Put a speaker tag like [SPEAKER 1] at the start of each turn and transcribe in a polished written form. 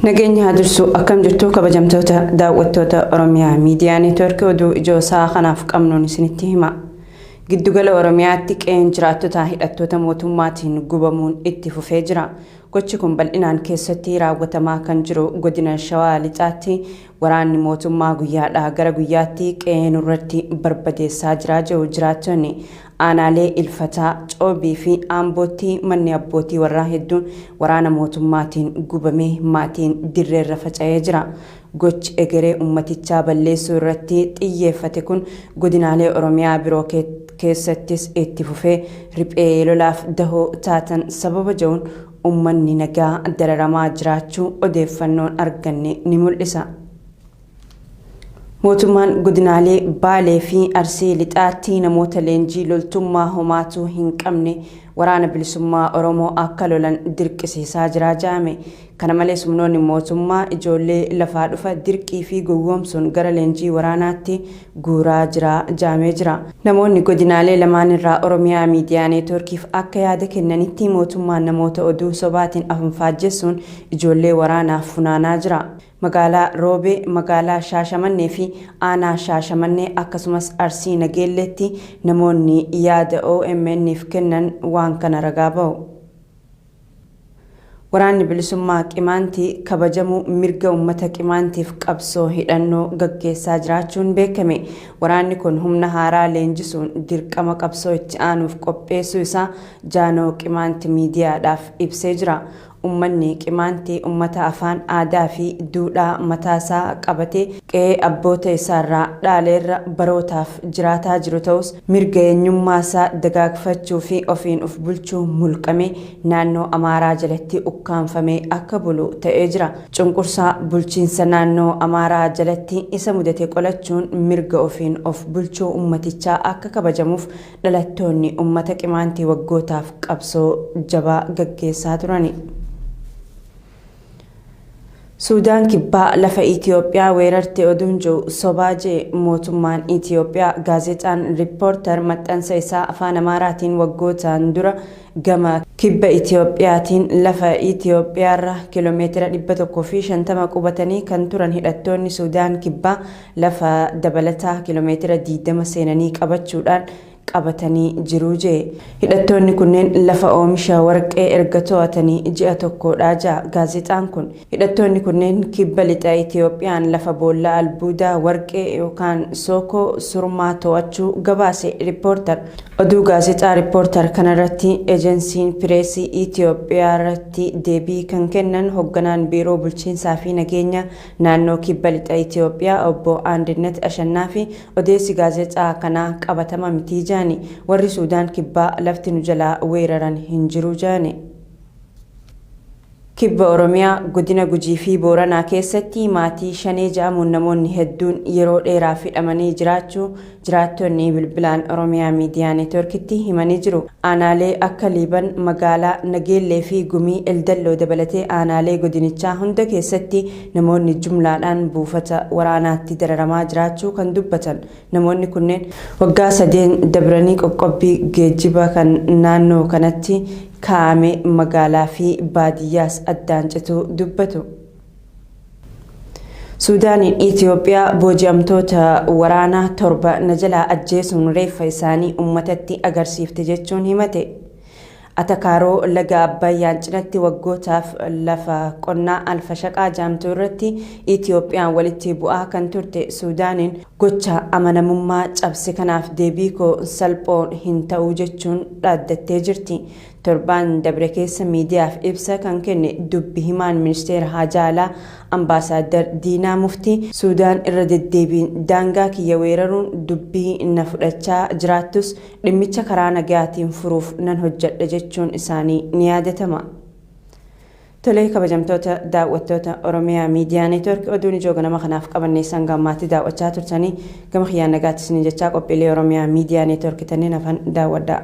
[SPEAKER 1] Nageenya haa dursu akkam jirtu kabajamtoota daawwattoota Oromiyaa Miidiyaa Neetwoorkii oduu ijoo sa'a kanaaf qabnuun isinitti hima. Giddugala Oromiyaatti qe'een jiraattotaa hidhattoota mootummaatiin gubamuun itti fufee jira. Gochi kun bal'inaan keessatti raawwatamaa kan jiru godina Shawaa Lixaatti waraanni mootummaa guyyaadhaa gara guyyaatti qe'ee nurratti barbadeessaa jira jedhu jiraattonni. Aanaalee Ilfataa, Coobii fi Ambootti manni abbootii warraa hedduun waraana mootummaatiin gubamee maatiin dirreerra faca'ee jira. Gochi egeree ummatichaa balleessuu irratti xiyyeeffate kun godinaalee Oromiyaa biroo keessattis itti fufee riphee lolaaf dahoo taatan sababa jedhuun ummanni nagaa dararamaa jiraachuu odeeffannoon arganne ni mul'isa. Mootummaan godinaalee Baalee fi Arsii Lixaatti namoota leenjii loltummaa homaatuu hin qabne Waraana Bilisummaa Oromoo akka lolan dirqisiisaa jira ja'ame. Kana malees humnoonni mootummaa ijoollee lafaa dhufa dirqii fi gowwoomsuun gara leenjii waraanaatti guuraa jira ja'amee jira. Namoonni godinaalee lamaan irraa Oromiyaa Miidiyaa Neetwoorkiif akka yaada kennanitti mootummaan namoota oduu sobaatiin afanfaajjessuun ijoollee waraanaaf funaanaa jira. Magaalaa Roobee, Magaalaa Shaashamannee fi Aanaa Shaashamannee akkasumas Arsii Nageelleetti namoonni yaada OMN'f kennan waan kana ragaa bahu. Waraanni Bilisummaa Qimaanti kabajamuu mirga ummata Qimaantiif qabsoo hidhannoo gaggeessaa jiraachuun beekame. Waraanni kun humna haaraa leenjisuun dirqama qabsoo itti aanuuf qopheessuu isaa Jaanoo Qimaanti miidiyaadhaaf ibsee jira. Ummanni Qimaanti ummata afaan, aadaa fi duudhaa mataasaa qabatee qe'ee abboota isaarraa dhaaleerra barootaaf jiraataa jiru ta'us mirga eenyummaasaa dagaagfachuu fi ofiin of bulchuu mulqamee naannoo Amaaraa jalatti ukkaamfamee akka bulu ta'ee jira. Cunqursaa bulchiinsa naannoo Amaaraa jalatti isa mudate qolachuun mirga ofiin of bulchuu ummatichaa akka kabajamuuf Dhalattoonni ummata Qimaantii waggootaaf qabsoo jabaa gaggeessaa turani. Suudaan Kibbaa lafa Itiyoophiyaa weerarte oduun jiru sobaa je'e mootummaan Itiyoophiyaa. Gaazexaan Rippoortar maxxansa isaa afaan Amaaraatiin waggootaan dura gama Kibba Itiyoophiyaatiin lafa Itiyoophiyaarra kiiloomeetira 150 qubatanii kan turan hidhattoonni Suudaan Kibbaa lafa dabalataa kiiloomeetira 20 seenanii qabachuudhaan qabatanii jiru je'e. Hidhattoonni kunneen lafa oomisha warqee erga to'atanii ji'a tokkoodha ja'a gaazexaan kun. Hidhattoonni kunneen kibba lixa Itiyoophiyaan lafa boolla albuudaa warqee yookaan Sookoo Surmaa to'achuu gabaase Rippoortar. Oduu gaazexaa Rippoortar kanarratti Ejensiin Pireesii Itiyoophiyaarratti deebii kan kennan hogganaan Biiroo Bulchiinsaa fi Nageenya Naannoo Kibba Lixa Itiyoophiyaa Obbo Aandinnat Ashannaafi odeessi gaazexaa kanaa qabatama miti jedhani. Warri Suudaan Kibbaa lafti nu jalaa weeraran hin jiru jedhani. Kibba Oromiyaa Godina Gujii fi Booranaa keessatti maatii Shanee ja'amuun namoonni hedduun yeroo dheeraaf hidhamanii jiraachuu jiraattonni bilbilaan Oromiyaa Miidiyaa Neetwoorkitti himanii jiru. Aanaalee akka Liiban, Magaalaa Nageellee fi Gumii Eldalloo dabalatee aanaalee godinichaa hunda keessatti namoonni jumlaadhaan buufata waraanaatti dararamaa jiraachuu kan dubbatan namoonni kunneen, waggaa sadeen dabranii qoqqobbii geejjiba kan naannoo kanatti kaa'ame magaalaa fi baadiyyaas addaan cituu dubbatu. Suudaaniin Itiyoophiyaa booji'amtoota waraanaa 7 na jalaa ajjeesuun reeffa isaanii ummatatti agarsiifte jechuun himate. Atakaaroo laga Abbayyaan cinatti waggootaaf lafa qonnaa Alfashaqaa jaamtu irratti Itiyoophiyaan walitti bu'aa kan turte Suudaaniin gocha amanamummaa cabse kanaaf deebii koo salphoo hin ta'u jechuun dhaaddattee jirti. Torbaan dabre keessa miidiyaaf ibsa kan kenne dubbi himaan ministeera haajaa alaa Ambaasaaddar Diinaa Muftii, Suudaan irra deddeebiin daangaa kiyya weeraruun dubbii na fudhachaa jiraattus dhimmicha karaa nagayaatiin furuuf nan hojjadha jechuun isaanii ni yaadatama. Tolee kabajamtoota daawwattoota Oromiyaa Miidiyaa Neetwork oduun ijoo ganama kanaaf qabanne hanga ammaatti daawwachaa turtanii gama kiyyaan nagaatti isiniin jechaa qophiilee Oromiyaa Miidiyaa Neetwork tanneen hafan daawwadhaa.